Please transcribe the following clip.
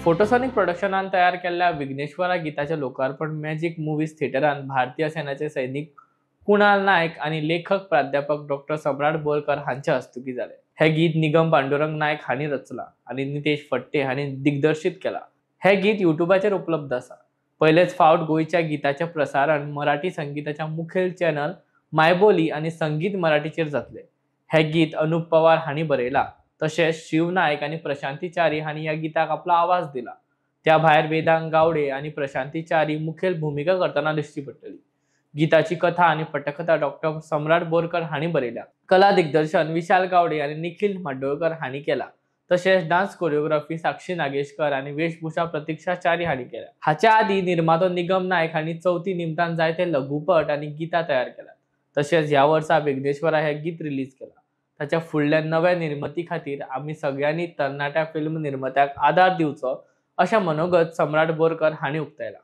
फोटोसॉनिक प्रोडक्शनान तयार केल्ल्या विघ्नेश्वरा गीताचें लोकार्पण मॅजीक मुवीज थिएटरान भारतीय सेनाचे सैनिक कुणाल नायक आनी लेखक प्राध्यापक डॉक्टर सम्राट बोरकर हांचे हस्तुकीं जालें. हें गीत निगम पांडुरंग नायक हांणी रचलां आनी नितेश फडते हांणी दिग्दर्शीत केलां. हें गीत युट्यूबाचेर उपलब्ध आसा. पयलेच फावट गोंयच्या गीताचें प्रसारण मराठी संगीताच्या मुखेल चॅनल मायबोली आनी संगीत मराठीचेर जातलें. हें गीत अनुप पवार हांणी बरयलां. तशेंच शिव नायक आनी प्रशांती च्यारी हांणी ह्या गीताक आपलो आवाज दिला. त्या भायर वेदांग गावडे आनी प्रशांती च्यारी मुखेल भुमिका करतना दिश्टी पडटली. गीताची कथा आनी पटकथा डॉक्टर सम्राट बोरकर हांणी बरयल्या. कला दिग्दर्शन विशाल गावडे आनी निखील म्हाड्डोळकर हांणी केला. तशेंच डान्स कोरिओग्राफी साक्षी नागेशकर आनी वेशभूषा प्रतिक्षा च्यारी हांणी केल्या. हाच्या आदीं निर्मातो निगम नायक हांणी चवथी निमतान जायते लघुपट आनी गितां तयार केल्यात. तशेंच ह्या वर्सा विघ्नेश्वरा हें गीत रिलीज केलां. ताच्या फुडल्या नव्या निर्मिती खातीर आमी सगळ्यांनी तरणाट्या फिल्म निर्मात्याक आदार दिवचो अशें मनोगत सम्राट बोरकर हांणी उक्तायलां.